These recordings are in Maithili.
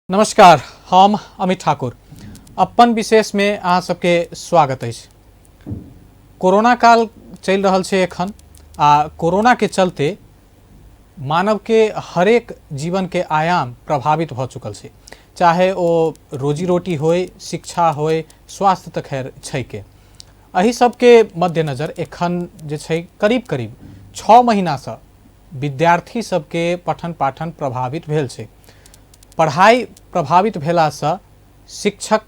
नमस्कार, हम अमित ठाकुर। अपन विशेषमे अहाँ सबके स्वागत अछि। कोरोना काल चलि रहल छै एखन आ कोरोनाके चलते मानवके हरेक जीवनके आयाम प्रभावित भऽ चुकल छै, चाहे ओ रोजी रोटी होय, शिक्षा होय, स्वास्थ्य तऽ खैर छैके। एहि सबके मद्देनजर एखन जे छै करीब करीब 6 महीनासँ विद्यार्थी सबके पठन पाठन प्रभावित भेल छै। पढ़ाइ प्रभावित भेलासँ शिक्षक,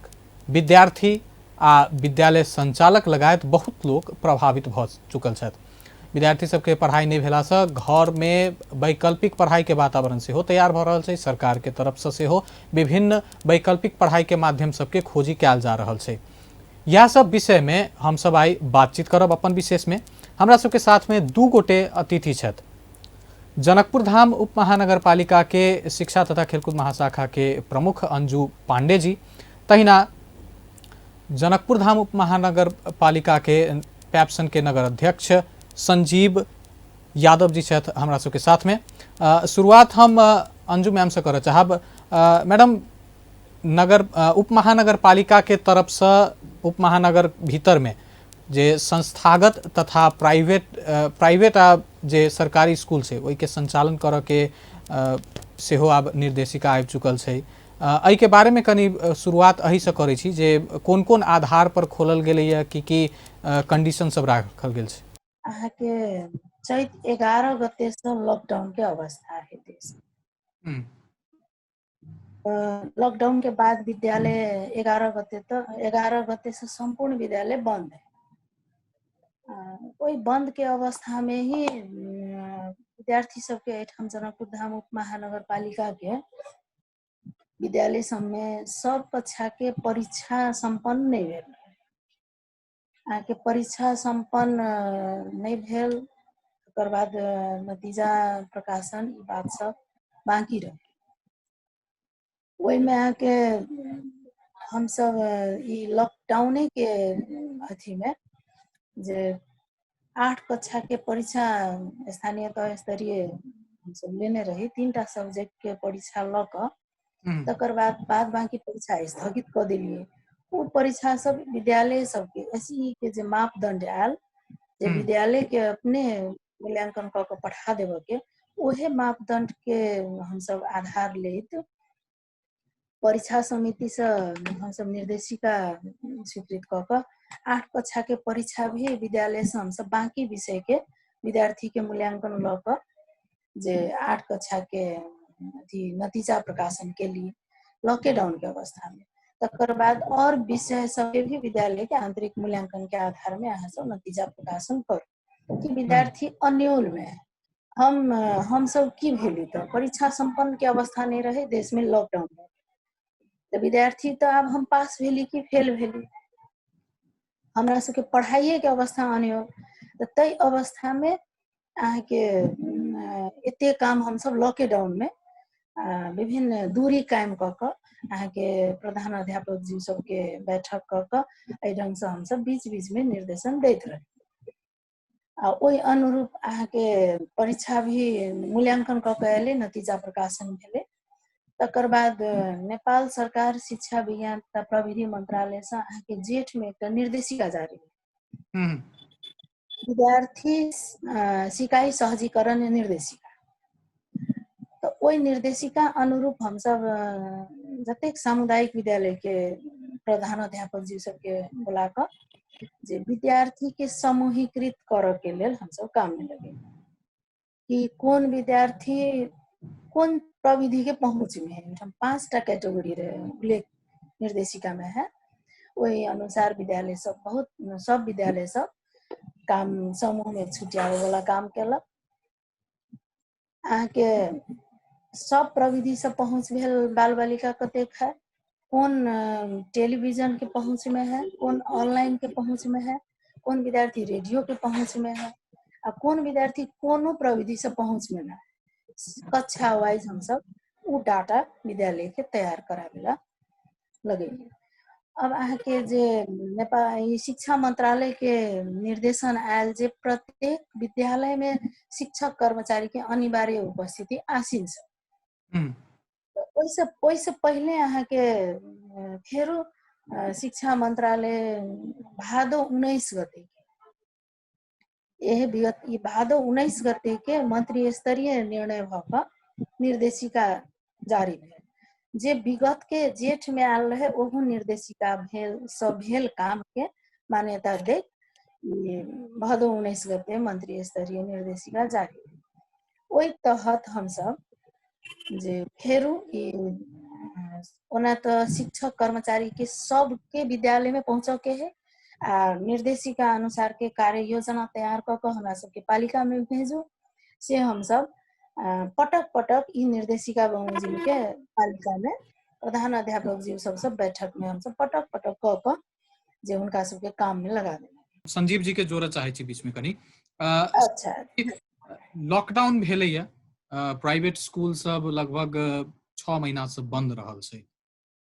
विद्यार्थी आ विद्यालय संचालक लगायत बहुत लोक प्रभावित भऽ चुकल छथि। विद्यार्थी सबके पढ़ाइ नहि भेलासँ घरमे वैकल्पिक पढ़ाइके वातावरण सेहो तैयार भऽ रहल छै। सरकारके तरफसँ सेहो विभिन्न वैकल्पिक पढ़ाइके माध्यम सबके खोजी कयल जा रहल छै। इएह सब विषयमे हमसब आइ बातचीत करब अपन विशेषमे। हमरा सबके साथमे 2 गोटे अतिथि छथि। जनकपुर धाम उप महानगरपालिका के शिक्षा तथा खेलकूद महाशाखा के प्रमुख अंजू पांडे जी, तहिना जनकपुर धाम उप महानगरपालिका के पैप्सन के नगर अध्यक्ष संजीव यादव जी छथि हमरा सबके साथमे। शुरुआत हम अंजू मैम से करऽ चाहब। मैडम, नगर उप महानगरपालिका के तरफसँ उप महानगर भीतरमे जे संस्थागत तथा प्राइवेट आ जे सरकारी स्कूल छै ओहिके संचालन करऽके सेहो आब निर्देशिका आबि चुकल छै। एहिके बारेमे कनि शुरुआत एहिसँ करै छी जे कोन कोन आधार पर खोलल गेलैए, की की कंडीशन सब राखल गेल छै। अहाँके चैत 11 गतेसँ लॉकडाउन के अवस्था है देश। लॉकडाउन के बाद विद्यालय 11 गते तक 11 गते से संपूर्ण विद्यालय बंद है। ओहि बंद के अवस्था में ही विद्यार्थी सबके एहिठाम जनकपुर धाम उप महानगरपालिका के विद्यालय सब में सब कक्षा के परीक्षा संपन्न नहीं भेल। अहाँके परीक्षा संपन्न नहीं भेल, तकर बाद नतीजा प्रकाशन ई बात सब बाकी रह। ओहिमे अहाँके हमसब ई लॉकडाउने के अथीमे जे 8 कक्षा के परीक्षा स्थानीय तह स्तरीय हमसब लेने रही, 3टा सब्जेक्ट के परीक्षा लऽ कऽ तकर बाद बाकी परीक्षा स्थगित कऽ देलियै। ओ परीक्षा सब विद्यालय सबके एसई के जे मापदंड आयल जे विद्यालय के अपने मूल्यांकन कऽ के पठा देबऽ के, ओहे मापदंड के हमसब आधार लैत परीक्षा समिति से हमसब निर्देशिका स्वीकृत कऽ कऽ 8 कक्षा के परीक्षा भी विद्यालय से हमसब बाकी विषय के विद्यार्थी के मूल्यांकन लऽ कऽ जे 8 कक्षा के अथी नतीजा प्रकाशन के लिए लॉकडाउन के अवस्था में। तकर बाद और विषय सबके भी विद्यालय के आंतरिक मूल्यांकन के आधार में अहाँ सब नतीजा प्रकाशन करू कि विद्यार्थी अन्योल में है। हम सब की भेली तऽ परीक्षा संपन्न के अवस्था नहीं रहे, देश में लॉकडाउन रहे, तऽ विद्यार्थी तऽ आब हम पास भेली कि फेल भेली, हमरा सबके पढ़ाइए के अवस्था अन्योल। तऽ ताहि अवस्था में अहाँके एते काम हमसब लॉकडाउन में विभिन्न दूरी कायम कऽ कऽ अहाँके प्रधान अध्यापक जी सबके बैठक कऽ कऽ एहि ढंग से हमसब बीच बीच में निर्देशन दैत रही आ ओहि अनुरूप अहाँके परीक्षा भी मूल्यांकन कऽ के एलै, नतीजा प्रकाशन भेलै। तकर बाद नेपाल सरकार शिक्षा विज्ञान तथा प्रविधि मंत्रालय से अहाँके जेठ में एकटा निर्देशिका जारी भेल, विद्यार्थी सिकाई सहजीकरण निर्देशिका। तऽ ओहि निर्देशिका अनुरूप हमसब जतेक सामुदायिक विद्यालय के प्रधानाध्यापक जी सबके बोला कऽ जे विद्यार्थी के समूहीकृत करऽ के लेल हमसब काम में लगे कि कोन विद्यार्थी कोन प्रविधि के पहुँच में है। एहिठाम 5टा कैटेगरी रहे उल्लेख निर्देशिका में है, ओहि अनुसार विद्यालय सब बहुत सब विद्यालय सब काम समूह में छुटियाबै वाला काम केलक। अहाँके सब प्रविधि से पहुँच भेल बाल बालिका कतेक है, कोन टेलीविजन के पहुँच में है, कोन ऑनलाइन के पहुँच में है, कोन विद्यार्थी रेडियो के पहुँच में है आ कोन विद्यार्थी कोनो प्रविधि से पहुँच में ना। कक्षा वाइज हमसब उ डाटा विद्यालय के तैयार कराबेला लगेलियै। अब अहाँके जे नेपाल शिक्षा मंत्रालय के निर्देशन आयल जे प्रत्येक विद्यालय में शिक्षक कर्मचारी के अनिवार्य उपस्थिति आसीन से। ओहिसँ ओहिसँ पहिले अहाँके फेरो शिक्षा मंत्रालय भादो 19 गते एहे विगत ई भादो 19 गते के मंत्री स्तरीय निर्णय भऽ कऽ निर्देशिका जारी भेल। जे विगत के जेठ में आयल रहे ओहो निर्देशिका भेल सब भेल काम के मान्यता दैत भादो 19 गते मंत्री स्तरीय निर्देशिका जारी भेल। ओहि तहत हमसब जे फेरू ई ओना तऽ शिक्षक कर्मचारी के सबके विद्यालय में पहुँचऽ के है आ निर्देशिका अनुसार के कार्य योजना तैयार कऽ कऽ हमरा सबके पालिका में भेजू, से हमसब पटक पटक ई निर्देशिका बमोजिम के पालिका में प्रधान अध्यापक जी सब सब बैठक में हमसब पटक पटक कऽ कऽ जे हुनका सबके काम में लगा देना। संजीव जी के जोड़ऽ चाहै छी बीच में कनी। अच्छा। लॉकडाउन भेलैया, प्राइवेट स्कूल सब लगभग 6 महीना से बंद रहल छै।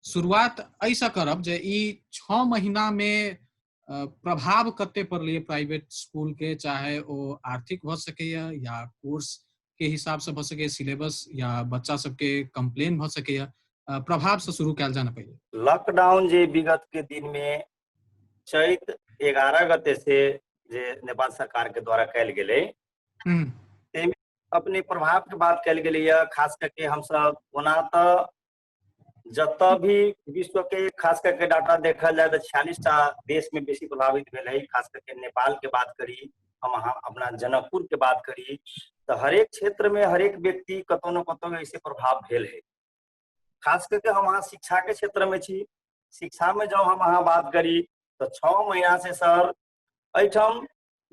शुरुआत एहिसँ करब जे ई 6 महीना में प्रभाव कते पड़लै प्राइवेट स्कूल के, चाहे ओ आर्थिक भऽ सकैया या कोर्स के हिसाब से भऽ सकैया, सिलेबस या बच्चा सबके कंप्लेन भऽ सकैया, प्रभाव से शुरू कयल जाना पहिले। लॉकडाउन जे विगत के दिन में चैत 11 गते से जे नेपाल सरकार के द्वारा कयल गेलै, ताहिमे अपने प्रभाव के बात कयल गेलैया। खास करके हमसब ओना तऽ जतऽ भी विश्व के खास करके डाटा देखल जाय तऽ 46 टा देश में बेसी प्रभावित भेल है। खास करके नेपाल के बात करी हम, अहाँ अपना जनकपुर के बात करी तऽ हरेक क्षेत्र में हरेक व्यक्ति कतौ न कतौ ऐसे प्रभाव भेल है। खास करके हम अहाँ शिक्षा के क्षेत्र में छी, शिक्षा में जब हम अहाँ बात करी तऽ 6 महीना से सर एहिठाम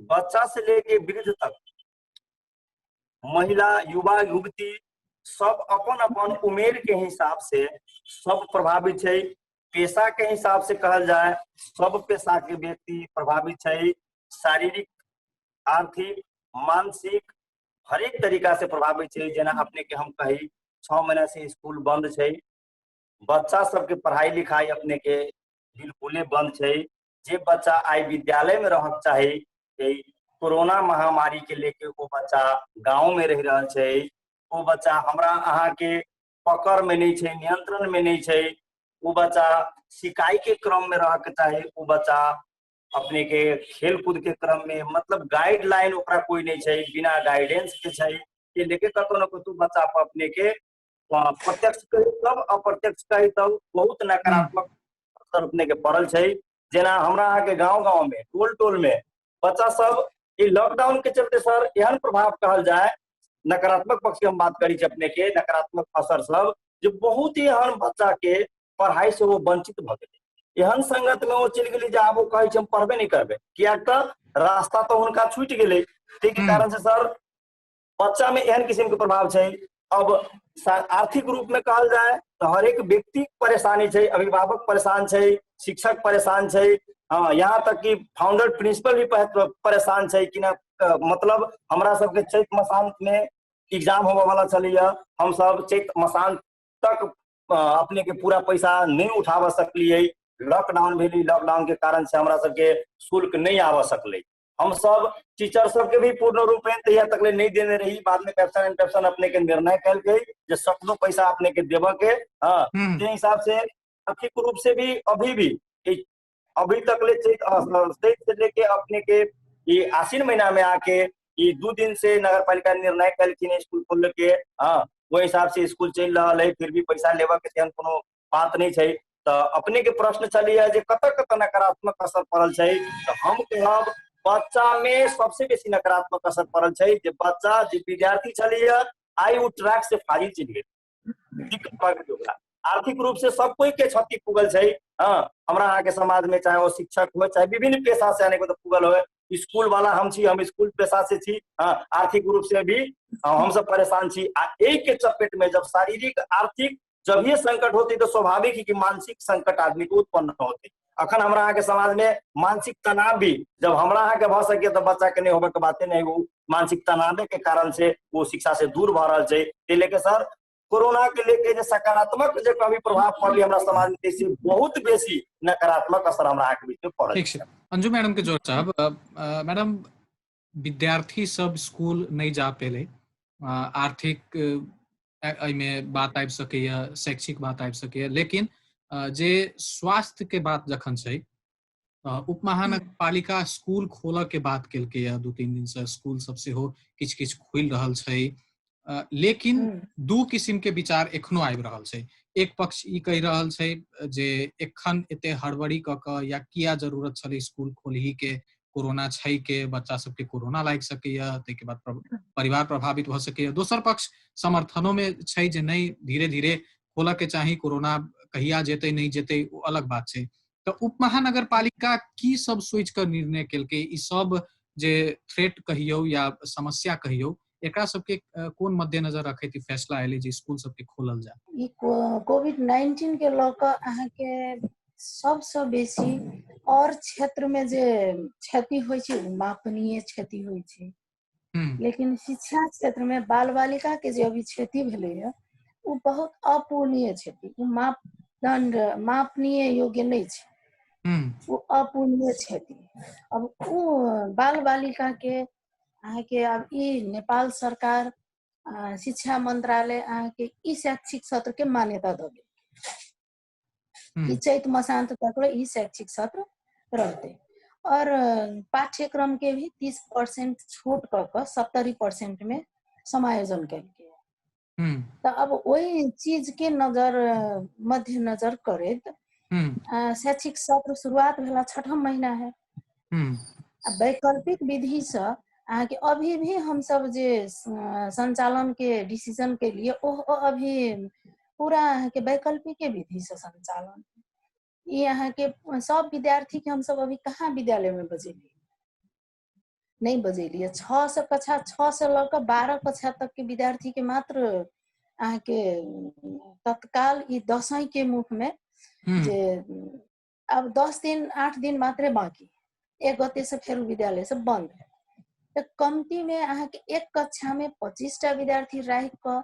बच्चा से लेके वृद्ध तक महिला युवा युवती सब अपन अपन उमेर के हिसाब से सब प्रभावित छै। पेशा के हिसाब से कहल जाय सब पेशा के व्यक्ति प्रभावित छै। शारीरिक, आर्थिक, मानसिक हरेक तरीका से प्रभावित छै। जेना अपने के हम कही 6 महीना से स्कूल बंद छै, बच्चा सबके पढ़ाई लिखाई अपने के बिल्कुले बंद छै। जे बच्चा आइ विद्यालय में रहक चाही, एहि कोरोना महामारी के लेके ओ बच्चा गाँव में रहि रहल छै। ओ बच्चा हमरा अहाँ के पकड़ में नहीं छै, नियंत्रण में नहीं छै। ओ बच्चा सिकाई के क्रम में रहक चाही, ओ बच्चा अपने के खेल कूद के क्रम में, मतलब गाइडलाइन ओकरा कोई नहीं छै, बिना गाइडेंस के छै। के लेके कतौ न कतौ बच्चा पर अपने के प्रत्यक्ष कही तब अप्रत्यक्ष कही तब बहुत नकारात्मक असर अपने के पड़ल छै। जेना हमरा अहाँ के गाँव गाँव में, टोल टोल में बच्चा सब ई लॉकडाउन के चलते सर एहन प्रभाव कहल जाय, नकारात्मक पक्ष के हम बात करी छी अपने के नकारात्मक असर सब जे बहुत ही एहन बच्चा के पढ़ाई से वो वंचित भऽ गेलै। एहन संगत में वो चलि गेलै जे आब ओ कहै छै हम पढ़बे नहीं करबै, कियाक तऽ रास्ता तऽ हुनका छूटि गेलै। ताहि के कारण से सर बच्चा में एहन किस्म के प्रभाव छै। अब आर्थिक रूप में कहल जाय तो हरेक व्यक्ति परेशानी छै, अभिभावक परेशान छै, शिक्षक परेशान छै, हाँ, यहाँ तक कि फाउंडर प्रिंसिपल भी परेशान छै कि ना, मतलब हमरा सबके चैत मसांत में एग्जाम होबे वाला छलैया, हम सब चैत मसांत तक अपने के पूरा पैसा नहीं उठाबऽ सकलियै। लॉकडाउन भेलै, लॉकडाउन के कारण से हमरा सबके शुल्क नहीं आबऽ सकलै। हम सब टीचर सबके भी पूर्ण रूपेण तहिया तक ले नहीं देने रही। बाद में कैप्शन एंड कैप्शन अपने के निर्णय कल गई जे सकदो पैसा अपने के देबऽ के, हाँ, ते हिसाब से आर्थिक रूप से भी अभी भी अभी तक ले चैत से लेके अपने के ये आश्विन महीना में आके ये 2 दिन से नगर पालिका निर्णय कलखिन स्कूल खोल के, हाँ, ओहि हिसाब से स्कूल चलि रहल है, फिर भी पैसा लेबऽ के तेहन कोनो बात नहीं छै। तऽ अपने के प्रश्न छलैया जे कतऽ कतऽ नकारात्मक असर पड़ल छै, तऽ हम कहब बच्चा में सबसे बेसी नकारात्मक असर पड़ल छै जे बच्चा जे विद्यार्थी छलैया आइ ओ ट्रैक से फाजिल चलि गेल, दिक्कत भऽ गेल ओकरा। आर्थिक रूप से सब कोई के क्षति पुगल छै, हाँ, हमरा अहाँ के समाज में चाहे वो शिक्षक हो चाहे विभिन्न पेशा से अनेक पुगल हो, स्कूल वाला हम छी, हम स्कूल पेशा से छी, हाँ, आर्थिक रूप से भी हम सब परेशान छी। आ एहि के चपेट में जब शारीरिक आर्थिक जब ये संकट होती तो स्वाभाविक ही कि मानसिक संकट आदमी को उत्पन्न होती। अखन हमरा अहाँ के समाज में मानसिक तनाव भी जब हमरा अहाँ के भऽ सके तो बच्चा के नहीं होबे के बाते नहीं, वो मानसिक तनावे के कारण से वो शिक्षा से दूर भऽ रहल छै। ते लेके सर कोरोना के लेके जे सकारात्मक जे कभी प्रभाव पड़ली हमरा समाज में, से बहुत बेसी नकारात्मक असर हमरा अहाँ के बीच में पड़ल। ठीक छै, अंजू मैडम के जोर चाहब। मैडम, विद्यार्थी सब स्कूल नहीं जा पेले, आर्थिक एहिमे बात आबि सकैए, शैक्षिक बात आबि सकैए, लेकिन जे स्वास्थ्य के बात जखन छै, उप महानगरपालिका स्कूल खोलऽ के बात केलकैए, 2-3 दिन से स्कूल सब सेहो किछु किछु खुलि रहल छै, लेकिन दू किसिम के विचार एखनो आबि रहल छै। एक पक्ष ई कहि रहल छै जे एखन एते हड़बड़ी कऽ कऽ या किया जरूरत छलै स्कूल खोलही के, कोरोना छै के, बच्चा सबके कोरोना लागि सकैया, ताहिके बाद परिवार प्रभावित भऽ सकैया। दोसर पक्ष समर्थनो में छै जे नहि, धीरे धीरे खोलऽ के चाही, कोरोना कहिया जेतै नहि जेतै ओ अलग बात छै। तऽ उप महानगरपालिका की सब सोचि कऽ निर्णय केलकै? ई सब जे थ्रेट कहियौ या समस्या कहियौ, एकरा सबके कोन मद्देनजर रखैत ई फैसला एलै जे स्कूल सबके खोलल जाय? ई कोविड-19 के लऽ कऽ अहाँके सबसँ बेसी और क्षेत्र में जे क्षति होइ छै ओ मापनीय क्षति होइ छै, लेकिन शिक्षा क्षेत्र में बाल बालिका के जे अभी क्षति भेलैया ओ बहुत अपूर्णीय क्षति, ओ मापदंड मापनीय योग्य नहि छै, ओ अपूर्णीय क्षति। अब ओ बाल बालिका के अहाँके आब ई नेपाल सरकार शिक्षा मंत्रालय अहाँके ई शैक्षिक सत्र के मान्यता दऽ देलकै। ई चैत मसान्त तक ई शैक्षिक सत्र रहतै और पाठ्यक्रम के भी 30% छूट कऽ कऽ 70% में समायोजन केलकै। तऽ अब ओहि चीज के नजर मद्देनजर करैत शैक्षिक सत्र शुरुआत भेला छठम महीना है। आ वैकल्पिक विधि से अहाँके अभी भी हमसब जे संचालन के डिसीजन के लिए ओ अभी पूरा अहाँके वैकल्पिके विधि से संचालन। ई अहाँके सब विद्यार्थी के हमसब अभी कहाँ विद्यालय में बजेलियै, नहि बजेलियै। 6 से कक्षा 6 से लऽ कऽ 12 कक्षा तक के विद्यार्थी के मात्र अहाँके तत्काल ई दसैँ के मुख में जे अब 10 दिन 8 दिन मात्रे बाकी, 1 गते से फेर विद्यालय सब बंद है। तऽ कमती में अहाँके एक कक्षा में 25 टा विद्यार्थी राखि कऽ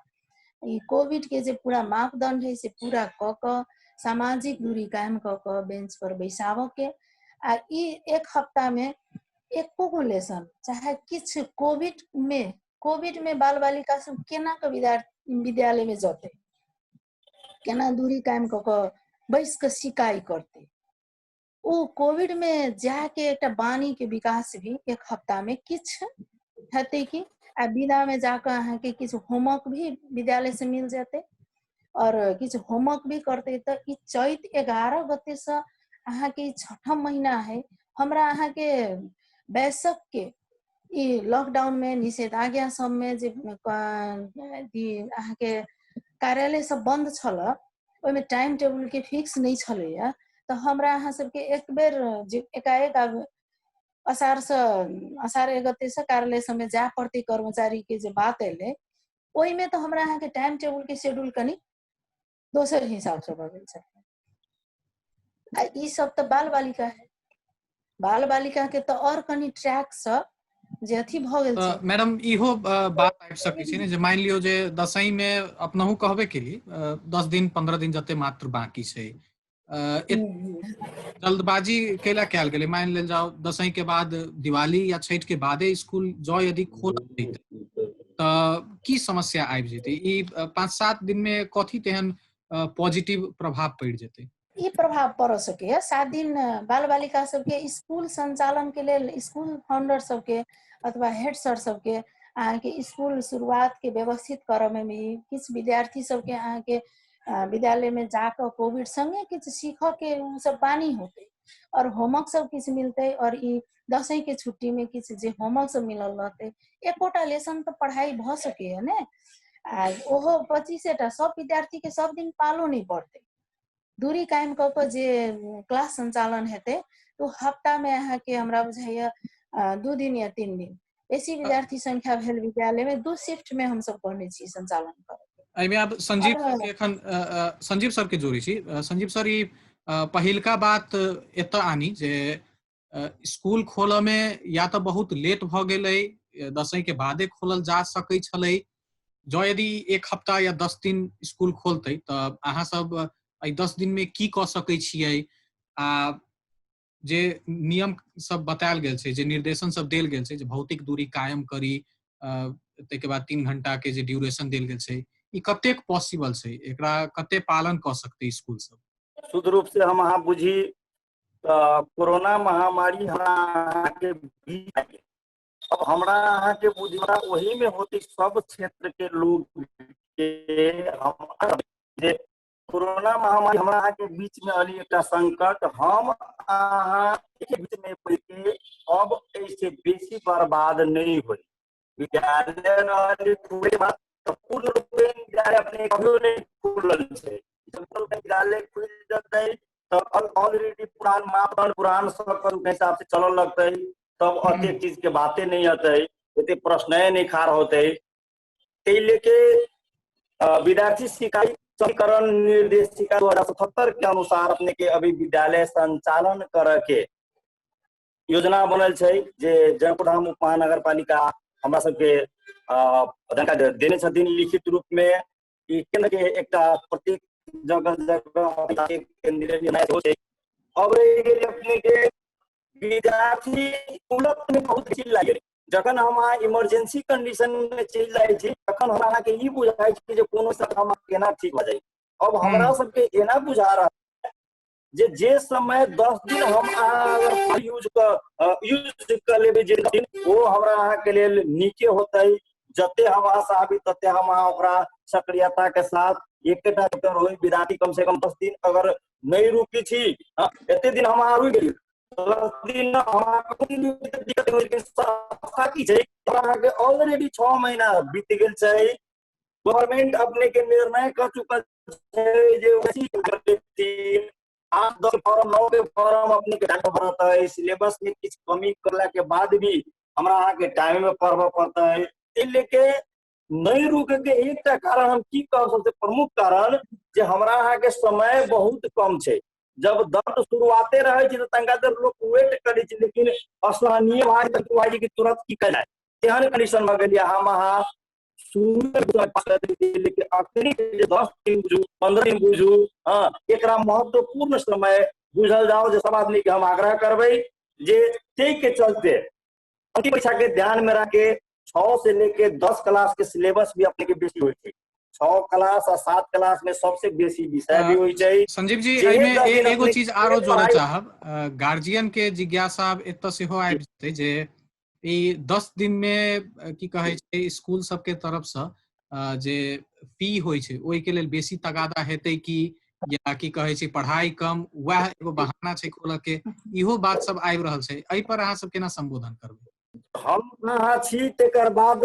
ई कोविड के जे पूरा मापदंड है से पूरा कऽ कऽ सामाजिक दूरी कायम कऽ कऽ बेंच पर बैसाबऽ के, आ ई एक हफ्ता में एको गो लेसन चाहे किछु कोविड में बाल बालिका सब केना कऽ विद्यालय में जतै, केना दूरी कायम कऽ कऽ बैस कऽ सिकाइ करतै, ओ कोविड में जाके एकटा वाणी के विकास भी एक हफ्ता में किछु हेतै कि, आ विदा में जाकऽ अहाँके किछु होमवर्क भी विद्यालय से मिल जेतै और किछु होमवर्क भी करतै। तऽ ई चैत 11 गते से अहाँके ई छठम महीना है, हमरा अहाँके वैशाख के ई लॉकडाउन में निषेधाज्ञा सब में जे अहाँके कार्यालय सब बंद छल ओहिमे टाइम टेबुल के फिक्स नहि छलैया, तऽ हमरा अहाँ सबके एक बेर जे एकाएक आब असार से असार 1 गते से कार्यालय सबमे जाय पड़तै कर्मचारी के जे बात एलै, ओहिमे तऽ हमरा अहाँके टाइम टेबुल के शेड्यूल कनि दोसर हिसाब से भऽ गेल छलै। आ ई सब तऽ बाल बालिका है, बाल बालिका के तऽ और कनि ट्रैक से जे अथी भऽ गेल छै। मैडम इहो बात आबि सकै छै ने जे मानि लियौ जे दसैँ मे अपनहु कहबे केली 10 दिन 15 दिन जते मात्र बाकी छै, जल्दबाजी कैला कयल गेलै? मानि लेल जाओ दसैँ के बाद दिवाली या छठि के बादे स्कूल जँ यदि खोलल जैतै तऽ की समस्या आबि जेतै? ई 5-7 दिन मे कथी तेहन पॉजिटिव प्रभाव पड़ि जेतै? ई प्रभाव पड़ सकैया। 7 दिन बाल बालिका सबके स्कूल संचालन के लेल स्कूल फाउंडर सबके अथवा हेड सर सबके अहाँके स्कूल शुरुआत के व्यवस्थित करऽ में भी किछु विद्यार्थी सबके अहाँके विद्यालय में जाकऽ कोविड संगे किछु सीखऽ के ओ सब बानी होतै और होमवर्क सब किछु मिलतै, और ई दसैँ के छुट्टी में किछु जे होमवर्क सब मिलल रहतै एकोटा लेसन तऽ पढ़ाई भऽ सकैया ने। आ ओहो 25टा सब विद्यार्थी के सब दिन पालो नहि पड़तै, दूरी कायम कऽ कऽ जे क्लास संचालन हेतै ओ हफ्ता में अहाँके हमरा बुझाइया 2 दिन या 3 दिन बेसी विद्यार्थी संख्या भेल विद्यालय में 2 शिफ्ट में हमसब कहने छी संचालन करऽ। एहिमे आब संजीव सर के एखन संजीव सर के जोड़ै छी। संजीव सर, ई पहिलका बात एतऽ आनी जे स्कूल खोलऽ में या तऽ बहुत लेट भऽ गेलै, दसैँ के बादे खोलल जा सकै छलै। जँ यदि एक हफ्ता या 10 दिन स्कूल खोलतै तऽ अहाँ सब एहि 10 दिन में की कऽ सकै छियै? आ जे नियम सब बतायल गेल छै, जे निर्देशन सब देल गेल छै जे भौतिक दूरी कायम करी, ताहिके बाद 3 घंटा के जे ड्यूरेशन देल गेल छै, ई कतेक पॉसिबल छै, एकरा कते पालन कऽ सकतै स्कूल सब? शुद्ध रूप से हम अहाँ बुझी तऽ कोरोना महामारी हमरा अहाँके बीच अब हमरा अहाँके बुझला ओही में होती सब क्षेत्र के लोग के हम जे कोरोना महामारी हमरा अहाँके बीच में अली एकटा संकट, हम अहाँ के बीच में पड़ि के अब एहिसे बेसी बर्बाद नहीं होई। विद्यालय रहल खुले बाद तऽ पूर्ण रूपेण विद्यालय अपने कहियो नहि खुलल छै। जब पूर्ण रूपेण विद्यालय खुलि जेतै तऽ ऑलरेडी पुरान मापदंड पुरान सब के हिसाब से चलऽ लगतै, तब अतेक चीज के बाते नहीं अतै, एते प्रश्न नहीं खाड़ होतै। ताहि लेके विद्यार्थी सिकाई समीकरण निर्देशिका 2077 के अनुसार अपने के अभी विद्यालय संचालन करे के योजना बनल छै जे जनकपुरधाम उप महानगर पालिका हमरा सबके जानकारी देने छथिन लिखित रूप में कि केंद्र के एकटा प्रत्येक जगह जगह केंद्रीय निर्णय सेहो छै। अब रहि गेल अपने के विद्यार्थी उलट में बहुत चीज लागि गेलै। जखन हम अहाँ इमरजेंसी कंडीशन में चलि जाइ छी तखन हमरा अहाँके ई बुझाइ छै जे कोनो से हम केना ठीक भऽ जाइ। अब हमरा सबके एना बुझा रहल जे समय 10 दिन हम अहाँ अगर यूज कऽ लेबै जे दिन, ओ हमरा अहाँके लेल नीके होतै। जते हम अहाँ चाहबी तते हम अहाँ ओकरा सक्रियता के साथ एकेटा चैप्टर होय, विद्यार्थी कम से कम 10 दिन अगर नहीं रुकी छी, हाँ, एते दिन हम अहाँ रुकि गेली, 10 दिन हम अहाँ कोनो दिक्कत नहि, लेकिन संस्था की छै अहाँके ऑलरेडी 6 महीना बीत गेल छै। गवर्नमेंट अपने के निर्णय कर चुकल छै जे 8 10 फॉर्म 9 के फॉर्म अपने के टाइम पड़तै, सिलेबस में किछु कमी करला के बाद भी हमरा अहाँके टाइम में पढ़बऽ पड़तै। एहि लेके नहीं रुके के एकटा कारण हम की कहब, सबसे प्रमुख कारण जे हमरा अहाँके समय बहुत कम छै। जब दर्द शुरुआते रहे छै तऽ तनिका देर लोक वेट करै छै, लेकिन असहनीय भए जाइ छै कि तुरंत की कयल जाय, तेहन कंडीशन भऽ गेल। हम अहाँ लेकिन अखनी 10 दिन बुझू 15 दिन बुझू, हाँ, एकरा महत्वपूर्ण समय बुझल जाओ। जे सब आदमी के हम आग्रह करबै जे ताहि के चलते अंतिम परीक्षा के ध्यान में रख के 6 से लेके 10 क्लास के सिलेबस भी अपने के बेसी होइ छै। 6 क्लास आ 7 क्लास में सबसे बेसी विषय भी होइ छै। संजीव जी, एहिमे एगो चीज आरो जोड़ऽ चाहब, गार्जियन के जिज्ञासा एतऽ सेहो आबि जेतै जे ई 10 दिन में की कहै छै स्कूल सबके तरफ से जे फी होइ छै ओहिके लेल बेसी तगादा हेतै कि, या की कहै छै पढ़ाई कम, वएह एगो बहाना छै खोलऽ के, इहो बात सब आबि रहल छै। एहि पर अहाँ सब केना संबोधन करबै? हम अहाँ छी तेकर बाद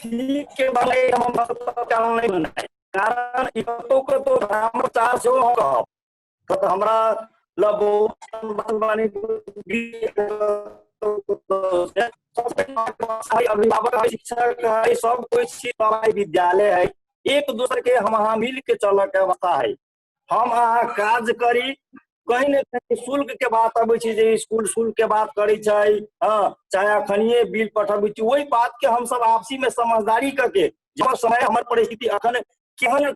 फी के बारे हम कारण नहि बनाए, कारण ई कतौ कतौ भ्रष्टाचार सेहो हम कहब तऽ हमरा लग अभिभावक है, शिक्षक है, सब कोई छी, विद्यालय है, एक दूसरे के हम अहाँ मिल के चलऽ के अवस्था है। हम अहाँ काज करी, कहीं ने कहीं शुल्क के बात अबै छै जे स्कूल शुल्क के बात करै छै, हँ, चाहे अखनिये बिल पठबै छी, ओहि बात के हमसब आपसी में समझदारी करके जे समय हमर परिस्थिति अखन केहन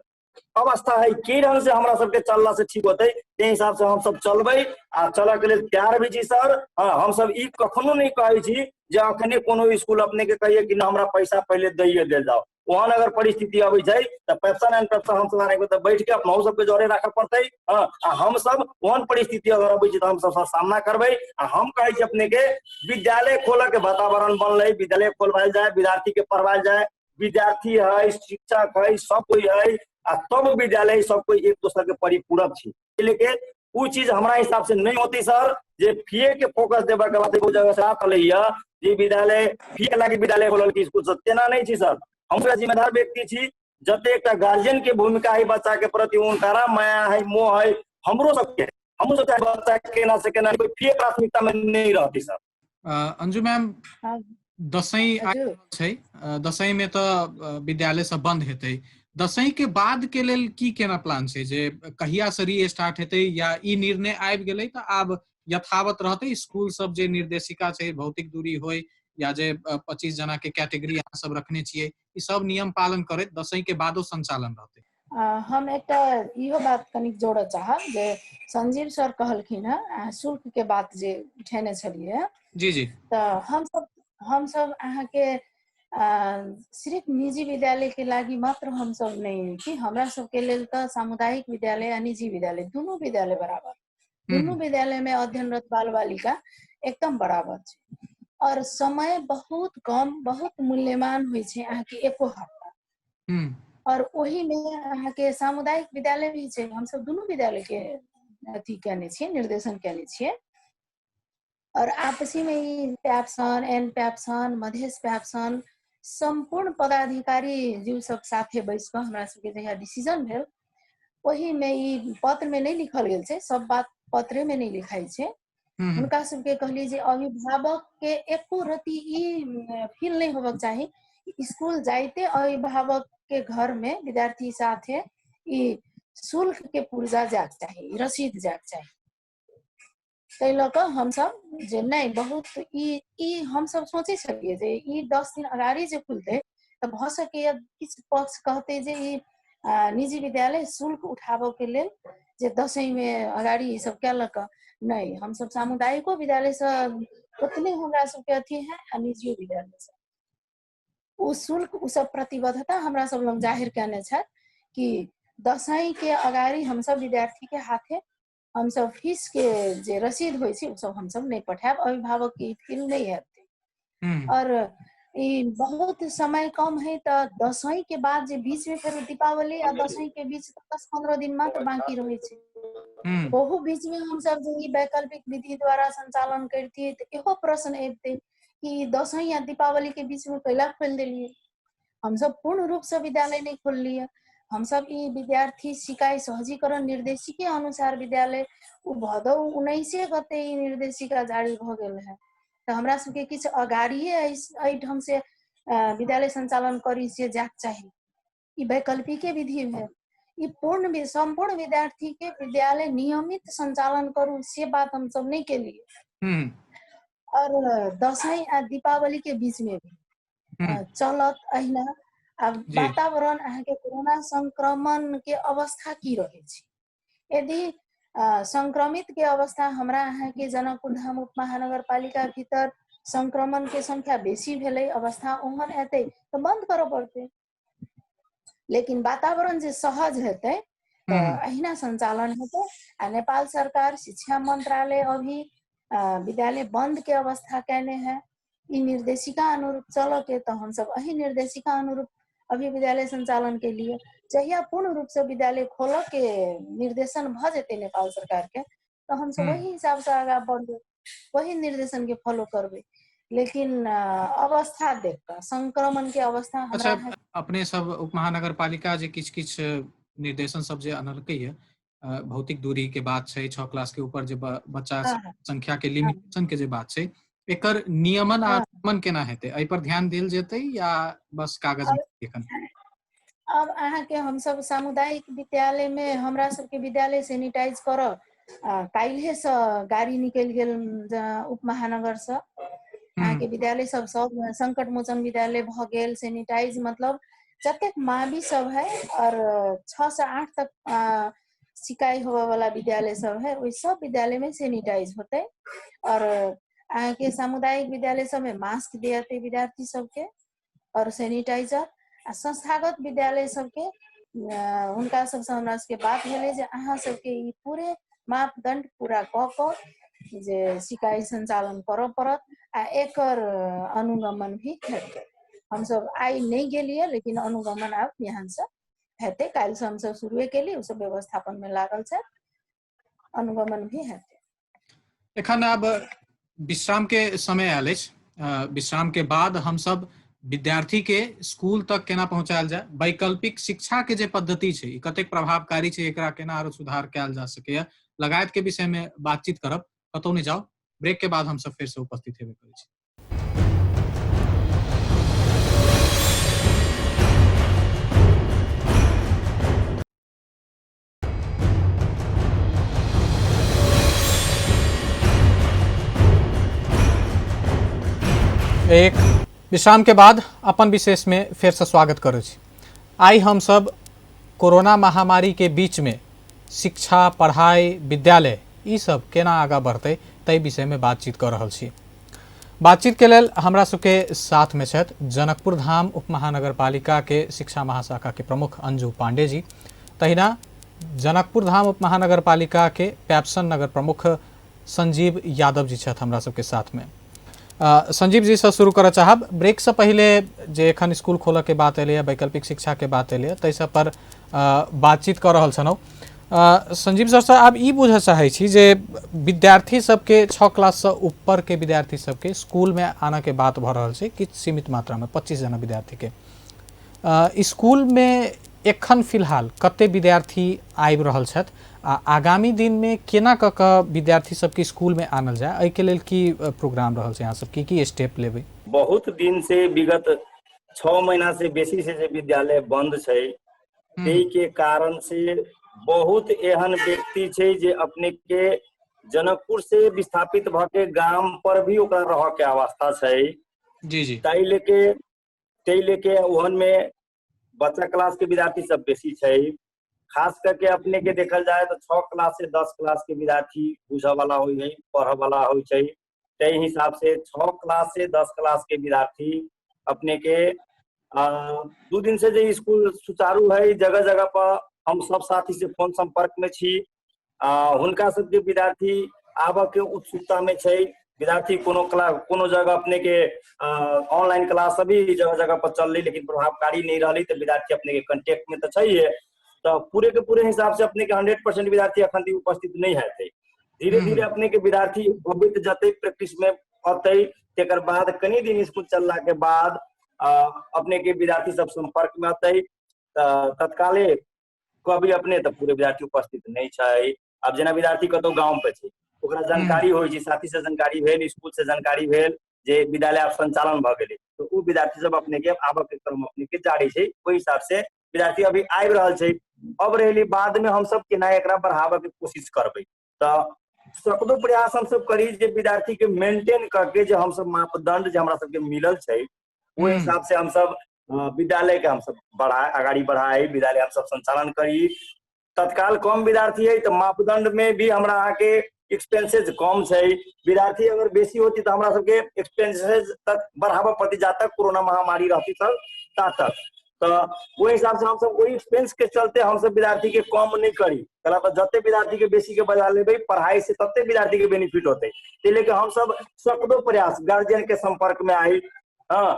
अवस्था है, की ढंग से हमरा सबके चलला से ठीक होतै, ताहि हिसाब से हमसब चलबै आ चलऽ के लेल तैयार भी छी सर। हँ, हमसब ई कखनो नहि कहै छी जे अखने कोनो स्कूल अपने के कहिए कि न हमरा पैसा पहिले दैये देल जाओ। ओहन अगर परिस्थिति अबै छै तऽ पैसा एंड पैसा हमसब एगो तऽ बैठ के अपनहु सबके जरे राखऽ पड़तै। हँ, आ हमसब ओहन परिस्थिति अगर अबै छै तऽ हमसब सामना करबै। आ हम कहै छी अपने के विद्यालय खोलऽ के वातावरण बनलै, विद्यालय खोलवायल जाय, विद्यार्थी के पढ़वायल जाय, विद्यार्थी है, शिक्षक है, सब कोई है, आ तब विद्यालय सब कोई एक दोसर के परिपूरक छै। लेके उ चीज हमरा हिसाब से नहीं होती सर, जे फीए के फोकस देबा के बाद बहुत जगह से चलैया जे विद्यालय फी के लागी विद्यालय खोलल की स्कूल सब, तेना नहीं छी सर। हम पूरा जिम्मेदार व्यक्ति छी, जते एकटा गार्जियन के भूमिका है बच्चा के प्रति, उनकारा माया है, मोह है, हमरो सबके, हमरो सब चाहे बच्चा के केना से केना कोई फीए प्राथमिकता में नहीं रहती सर। अंजू मैम, दसैँ छै, दसैँ में तऽ विद्यालय सब बंद हेतै, दसैँ के बाद के लेल की केना प्लान छै जे कहिया से री स्टार्ट हेतै, या ई निर्णय आबि गेलै तऽ आब यथावत रहतै स्कूल सब जे निर्देशिका छै भौतिक दूरी होय या जे 25 जना के कैटेगरी अहाँ सब रखने छियै, ई सब नियम पालन करैत दसैँ के बादो संचालन रहतै? हम एकटा इहो बात कनिक जोड़ऽ चाहब जे संजीव सर कहलखिन हँ शुल्क के बात जे उठेने छलियै। जी जी। तऽ हमसब अहाँके सिर्फ निजी विद्यालय के लागि मात्र हमसब नहि कि हमरा सबके लेल तऽ सामुदायिक विद्यालय आ निजी विद्यालय दुनू विद्यालय बराबर, दुनू विद्यालय में अध्ययनरत बाल बालिका एकदम बराबर छै। और समय बहुत कम बहुत मूल्यवान होइ छै अहाँके एको हफ्ता। और ओही में अहाँके सामुदायिक विद्यालय भी छै, हमसब दुनू विद्यालय के अथी केने छियै, निर्देशन केने छियै। और आपसी में ई प्याप्सन, एन प्याप्सन, मधेश प्याप्सन सम्पूर्ण पदाधिकारी जीव सब साथे बैस कऽ हमरा सबके जहिया डिसीजन भेल ओही में ई पत्र में नहि लिखल गेल छै, सब बात पत्रे में नहि लिखाइ छै। हुनका सबके कहलियै जे अभिभावक के एको रति ई फील नहि होबक चाही, स्कूल जाइते अभिभावक के घर में विद्यार्थी साथे ई शुल्क के पुर्जा जायके चाही, रसीद जायके चाही। ताहि लऽ कऽ हमसब जे नहि बहुत ई हमसब सोचै छलियै जे ई 10 दिन अगाडि जे खुलतै तऽ भऽ सकैए किछु पक्ष कहतै जे ई निजी विद्यालय शुल्क उठाबऽके लेल जे दसैँमे अगाडि ई सब केलक। नहि, हमसब सामुदायिको विद्यालयसँ ओतने हमरा सबके अथी है आ निजियो विद्यालयसँ ओ शुल्क ओ सब प्रतिबद्धता हमरा सब लग जाहिर केने छथि कि दसैँ के अगाडि हमसब विद्यार्थी के हाथे हमसब फीस के जे रसीद होइ छै ओ सब हमसब नहि पठायब, अभिभावक के ई फील नहि हेतै। और ई बहुत समय कम है तऽ दसैँ के बाद जे बीच में फेर दीपावली आ दसैँ के बीच 10-15 दिन मात्र बाकी रहै छै, ओहू बीच में हमसब जे ई वैकल्पिक विधि द्वारा संचालन करतियै तऽ इहो प्रश्न अबितै कि दसैँ या दीपावली के बीच में कैला खोलि देलियै। हमसब पूर्ण रूप से विद्यालय नहि खोललियै, हमसब ई विद्यार्थी सिकाइ सहजीकरण निर्देशिके अनुसार विद्यालय ओ भदौ 19 गते ई निर्देशिका जारी भऽ गेल है, तऽ हमरा सबके किछु अगाड़िए एहि ढंग से विद्यालय संचालन करी से जायके चाही। ई वैकल्पिके विधि भेल, ई पूर्ण सम्पूर्ण विद्यार्थी के विद्यालय नियमित संचालन करू से बात हमसब नहि केलियै। और दसैँ आ दीपावली के बीच में भी चलत अहिना। आब वातावरण अहाँके कोरोना संक्रमण के अवस्था की रहै छै, यदि संक्रमित के अवस्था हमरा अहाँके जनकपुर धाम उप महानगरपालिका भीतर संक्रमण के संख्या बेसी भेलै, अवस्था ओहन एतै तऽ बंद करऽ पड़तै, लेकिन वातावरण जे सहज हेतै तऽ अहिना संचालन हेतै। आ नेपाल सरकार शिक्षा मंत्रालय अभी विद्यालय बंद के अवस्था केने है, ई निर्देशिका अनुरूप चलऽ के, तऽ हमसब एहि निर्देशिका अनुरूप अभी विद्यालय संचालन के लिए जहिया पूर्ण रूप से विद्यालय खोलऽ के निर्देशन भऽ जेतै नेपाल सरकार के तऽ हमसब वही हिसाब से आगाँ बढ़बै, वही निर्देशन के फॉलो करबै। लेकिन अवस्था देख कऽ संक्रमण के अवस्था हमरा। अच्छा, अपने सब उप महानगरपालिका जे किछु किछु निर्देशन सब जे अनलकै है, भौतिक दूरी के बात छै, 6 क्लास के ऊपर जे बच्चा संख्या के लिमिटेशन के जे बात छै, एकर नियमन आ अनुगमन केना हेतै, एहि पर ध्यान देल जेतै या बस कागज में एखन? अब अहाँके हमसब सामुदायिक विद्यालय में हमरा सबके विद्यालय सैनिटाइज करऽ काल्हिए से गाड़ी निकलि गेल उप महानगर से, अहाँके विद्यालय सब सब संकट मोचन विद्यालय भऽ गेल सैनिटाइज, मतलब जतेक मावी सब है और 6 से 8 तक सिकाई होबऽ वाला विद्यालय सब है ओहि सब विद्यालय में सैनिटाइज होतै। और अहाँके सामुदायिक विद्यालय सब में मास्क दियतै विद्यार्थी सबके और सैनिटाइजर। आ संस्थागत विद्यालय सबके हुनका सबसँ हमरा सबके बात भेलै जे अहाँ सबके ई पूरे मापदंड पूरा कऽ कऽ जे सिकाई संचालन करऽ पड़त आ एकर अनुगमन भी हेतै। हमसब आइ नहि गेलियै लेकिन अनुगमन आब बिहान से हेतै, काल्हि से हमसब शुरुए केलियै, ओ सब व्यवस्थापन में लागल छै, अनुगमन भी हेतै। एखन आब विश्राम के समय आयल अछि। विश्राम के बाद हमसब विद्यार्थी के स्कूल तक केना पहुंचायल जाय, वैकल्पिक शिक्षा के जे पद्धति छै ई कतेक प्रभावकारी छै, एकरा केना आरो सुधार कयल जा सकैया लगायत के विषय में बातचीत करब। कतौ नहि जाउ, ब्रेक के बाद हमसब फेर से उपस्थित हेबे करै छी। एक विश्राम के बाद अपन विशेष में फिर से स्वागत करै छी। आइ हम सब कोरोना महामारी के बीच में शिक्षा, पढ़ाई, विद्यालय ई सब केना आगाँ बढ़तै ताहि विषय में बातचीत कर रहल छी। बातचीत के लेल हमरा सबके साथ में छथि जनकपुर धाम उप महानगरपालिका के शिक्षा महाशाखा के प्रमुख अंजू पांडे जी, तहिना जनकपुर धाम उप महानगरपालिका के पैप्सन नगर प्रमुख संजीव यादव जी छथि हमरा सबके साथ में। संजीव जी से शुरू करऽ चाहब। ब्रेक से पहिले जे एखन स्कूल खोलऽ के बात एलैए, वैकल्पिक शिक्षा के बात एलैए, ताहि सब पर बातचीत कऽ रहल छलहुँ। संजीव सर से आब ई बुझऽ चाहै छी जे विद्यार्थी सबके 6 क्लाससँ ऊपरके विद्यार्थी सबके स्कूलमे आनऽके बात भऽ रहल छै किछु सीमित मात्रामे 25 जना विद्यार्थीके। स्कूलमे एखन फिलहाल कते विद्यार्थी आबि रहल छथि आ आगामी दिनमे केना कऽ कऽ विद्यार्थी सबके स्कूलमे आनल जाय, एहिके लेल की प्रोग्राम रहल छै, अहाँ सब की की स्टेप लेबै? बहुत दिन से विगत 6 महीना से बेसी से जे विद्यालय बंद छै ताहि के कारण से बहुत एहन व्यक्ति छै जे अपने के जनकपुर से विस्थापित भऽ के गाम पर भी ओकरा रह के अवस्था छै। जी जी। ताहि लेके ओहन में बच्चा क्लास के विद्यार्थी सब बेसी छै। खास करके अपने के देखल जाए तो 6 क्लास से 10 क्लास के विद्यार्थी बुझऽ वाला होइ है, पढ़ऽ वाला होइ छै। ताहि हिसाब से 6 क्लास से 10 क्लास के विद्यार्थी अपने के 2 दिन से जे स्कूल सुचारू है, जगह जगह पर हम सब साथी से फोन संपर्क में छी। हुनका सबके विद्यार्थी आबऽ के उत्सुकता में छै। विद्यार्थी कोनो क्लास कोनो जगह अपने के ऑनलाइन क्लास सभी जगह जगह पर चल रही लेकिन प्रभावकारी नहीं रही, तो विद्यार्थी अपने के कंटेक्ट में तो चाहिए। तो पूरे के पूरे हिसाब से अपने के 100% विद्यार्थी अखन तक उपस्थित नहीं है। धीरे धीरे अपने के विद्यार्थी अबैत जते प्रैक्टिस में अतै, तेकर बाद कनी दिन स्कूल चलला के बाद अपने के विद्यार्थी सब संपर्क में अतै, तत्काले कभी अपने तो पूरे विद्यार्थी उपस्थित नहीं छै। अब जेना विद्यार्थी कतौ गाँव पे छै, ओकरा जानकारी होइ छै, साथी से जानकारी भेल, स्कूल से जानकारी भेल जे विद्यालय आब संचालन भऽ गेलै, तऽ ओ विद्यार्थी सब अपने के आबऽ के क्रम अपने के जारी छै। ओहि हिसाब से विद्यार्थी अभी आबि रहल छै। अब रहली बाद में हम सब केना एकरा बढ़ाबऽ के कोशिश करबै, तऽ सकदो प्रयास हम सब करी जे विद्यार्थी के मेंटेन करके जे हम सब मापदंड जे हमरा सबके मिलल छै ओहि हिसाब से हम सब विद्यालय के हम सब बढ़ा अगाड़ी बढ़ाई, विद्यालय हम सब संचालन करी। तत्काल कम विद्यार्थी है तो मापदंड में भी हमरा अहाँके एक्सपेंसेज कम छै। विद्यार्थी अगर बेसी होती तो हमरा सबके एक्सपेंसेज तक बढ़ाबऽ पड़ती जा तक कोरोना महामारी रहती तक ता तक। तो ओहि हिसाब से हमसब ओहि एक्सपेंस के चलते हमसब विद्यार्थी के कम नहीं करी, कहला तऽ जते विद्यार्थी के बेसी के बजा लेबै पढ़ाई से तते विद्यार्थी के बेनिफिट होते। ताहि लेके हमसब सकदो प्रयास गार्जियन के संपर्क में आई, हाँ,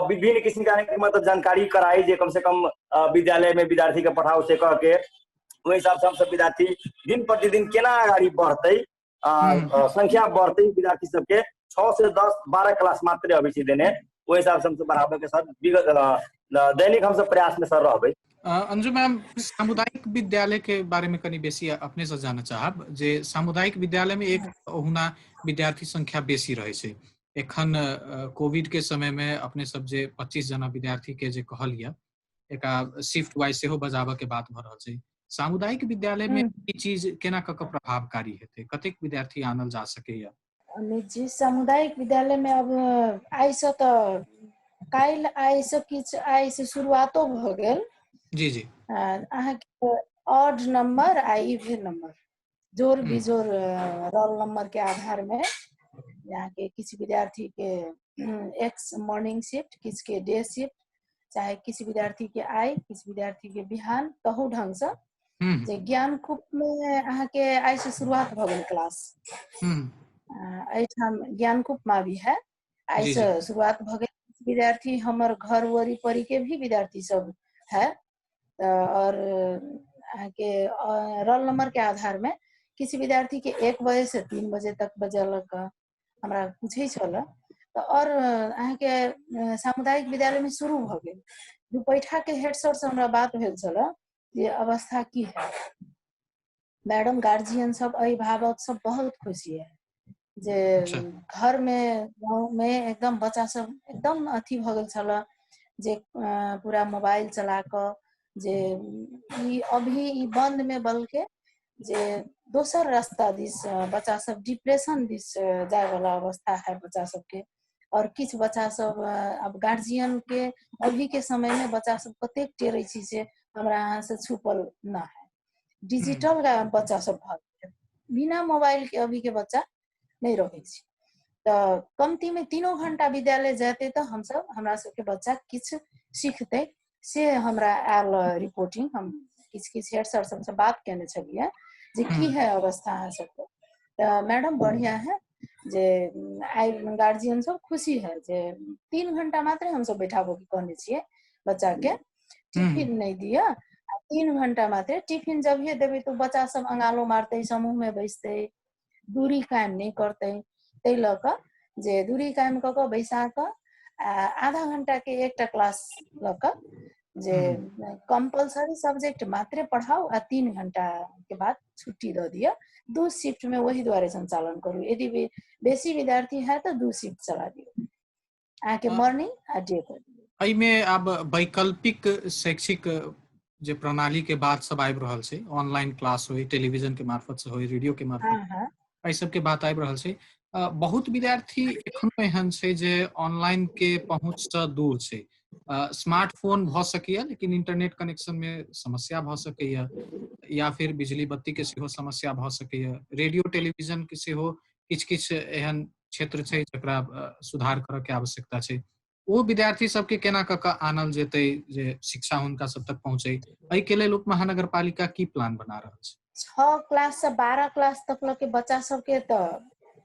विभिन्न किस्म के मतलब जानकारी कराई जे कम से कम विद्यालय में विद्यार्थी के पढ़ाओ से कह के ओहि हिसाब से हमसब विद्यार्थी दिन प्रतिदिन केना अगाड़ी बढ़तै, संख्या बढ़तै विद्यार्थी सबके 6 से 10 12 क्लास मात्र अबै छै देने, ओहि हिसाब से हमसब बढ़ाबे के साथ विगत दैनिक हमसब प्रयास में सर रहबै। अंजू मैम, सामुदायिक विद्यालय के बारे में कनी बेसी अपने से जानऽ चाहब जे सामुदायिक विद्यालय में एक ओहुना विद्यार्थी संख्या बेसी रहै छै। एखन कोविड के समय में अपने सब जे 25 जना विद्यार्थी के जे कहलिए एक शिफ्ट वाइज सेहो बजाबऽ के बात भऽ रहल छै, सामुदायिक विद्यालय में ई चीज केना कऽ कऽ प्रभावकारी हेतै, कतेक विद्यार्थी आनल जा सकैया? अमित जी, सामुदायिक विद्यालय में अब आइसँ तऽ काल्हि आइसँ किछु आइसँ शुरुआतो भऽ गेल। जी जी। अहाँके ऑड नंबर आ इवन नंबर, जोड़ बिजोड़ रोल नंबर के आधार में अहाँके किछु विद्यार्थी के एक्स मॉर्निंग शिफ्ट, किछु के डे शिफ्ट, चाहे किछु विद्यार्थी के आइ किछु विद्यार्थी के बिहान, तहू ढंगसँ जे ज्ञानकूप में अहाँके आइ से शुरुआत भऽ गेल क्लास। एहिठाम ज्ञानकूप में भी है, आइ से शुरुआत भऽ गेल। विद्यार्थी हमर घर वरीपरी के भी विद्यार्थी सब है, और अहाँके रोल नंबर के आधार में किछु विद्यार्थी के 1 बजे से 3 बजे तक बजेलक, हमरा पूछै छल। तऽ और अहाँके सामुदायिक विद्यालय में शुरू भऽ गेल। रुपैठा के हेड सर से हमरा बात भेल छल जे अवस्था की है मैडम, गार्जियन सब अभिभावक सब बहुत खुशी है जे घर में गाँव में एकदम बच्चा सब एकदम अथी भऽ गेल छल जे पूरा मोबाइल चला कऽ जे ई अभी ई बंद में बल्कि जे दोसर रास्ता दिस बच्चा सब डिप्रेशन दिस जाय वाला अवस्था है बच्चा सबके। और किछु बच्चा सब अब गार्जियन के अभी के समय में बच्चा सब कतेक टेरै छी से हमरा अहाँ से छुपल न है। डिजिटल बच्चा सब भऽ गेल, बिना मोबाइल के अभी के बच्चा नहीं रहै छै। तऽ कमतीमे 3 घंटा विद्यालय जेतै तऽ हमसब हमरा सबके बच्चा किछु सीखतै। से हमरा आयल रिपोर्टिंग, हम किछु किछु हेड सर सबसँ बात केने छलियै जे की है अवस्था अहाँ सबके, तऽ मैडम बढ़िया है जे आइ गार्जियन सब खुशी है जे 3 घंटा मात्रे हमसब बैठाबो के कहने छियै बच्चा के, टिफिन नहि दिअ, 3 घंटा मात्रे टिफिन जब हे देबै तऽ बच्चा सब अंगालो मारतै, समूह में बैसतै, दूरी कायम नहि करतै, ताहि लऽ कऽ जे दूरी कायम कऽ कऽ बैसा कऽ आ आधा घंटा के एकटा क्लास लऽ कऽ जे कम्पलसरी सब्जेक्ट मात्रे पढ़ाउ आ 3 घंटा के बाद छुट्टी दऽ दिअ। 2 शिफ्ट में वही दुआरे संचालन करू, यदि बेसी विद्यार्थी है तऽ 2 शिफ्ट चला दियौ, अहाँके मॉर्निंग आ डे कर दियौ। एहिमे आब वैकल्पिक शैक्षिक जे प्रणाली के बात सब आबि रहल छै, ऑनलाइन क्लास होय, टेलीविजन के मार्फत से होय, रेडियो के मार्फत, एहि सबके बात आबि रहल छै। बहुत विद्यार्थी एखनो एहन छै जे ऑनलाइन के पहुंच से दूर छै। स्मार्टफोन भऽ सकैया लेकिन इंटरनेट कनेक्शन में समस्या भऽ सकैया, या फिर बिजली बत्ती के सेहो समस्या भऽ सकैया, रेडियो टेलीविजन के सेहो किछु किछु एहन क्षेत्र छै जकरा सुधार करऽ के आवश्यकता छै। ओ विद्यार्थी सबके केना कऽ कऽ आनल जेतै जे शिक्षा हुनका सब तक पहुँचे, एहिके लेल उप महानगरपालिका की प्लान बना रहल छै? 6 क्लास से 12 क्लास तक लऽ के बच्चा सबके तऽ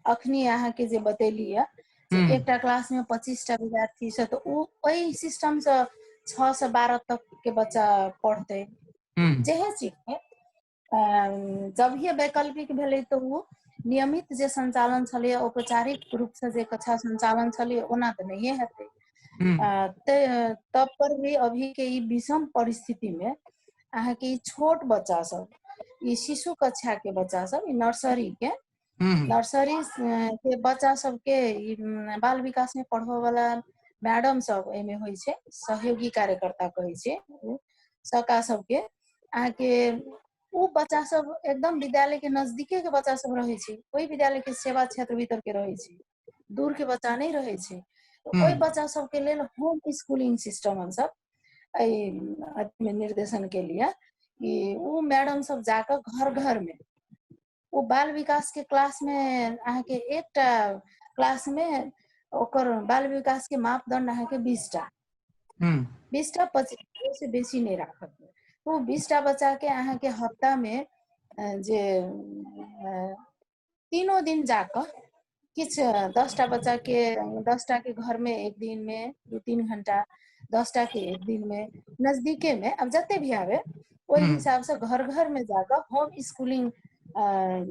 अखनी अहाँके जे बतेली है एकटा क्लास में 25टा विद्यार्थी छै, तऽ ओ ओहि सिस्टम से 6 से 12 तक के बच्चा पढ़तै, जेहे सीखतै। जब ही वैकल्पिक भेलै तऽ ओ नियमित जे संचालन छलैए, औपचारिक रूप से जे कक्षा संचालन छलैए ओना तऽ नहिए हेतै। तब पर भी अभी के ई विषम परिस्थिति में अहाँके ई छोट बच्चा सब, ई शिशु कक्षा के बच्चा सब, ई नर्सरी के नर्सरी के बच्चा सबके ई बाल विकास में पढ़बऽ वाला मैडम सब एहिमे होइ छै, सहयोगी कार्यकर्ता कहै छै सका सबके, अहाँके ओ बच्चा सब एकदम विद्यालय के नजदीके के बच्चा सब रहै छै, ओहि विद्यालय के सेवा क्षेत्र भीतर के रहै छै, दूर के बच्चा नहि रहै छै। ओहि बच्चा सबके लेल होम स्कूलिंग सिस्टम हमसब एहि निर्देशन के लिए कि ओ मैडम सब जाकऽ घर घर में ओ बाल विकास के क्लास में अहाँके एकटा क्लास में ओकर बाल विकास के मापदंड अहाँके 20टा 20टा 25 से बेसी नहि राखत। ओ 20टा बच्चा के अहाँके हफ्ता में जे 3 दिन जाकऽ किछु 10टा बच्चा के 10टा के घर में एक दिन में 2-3 घंटा, 10टा के एक दिन में नजदीके में अब जते भी आवे ओहि हिसाब से घर घर में जाकऽ होम स्कूलिंग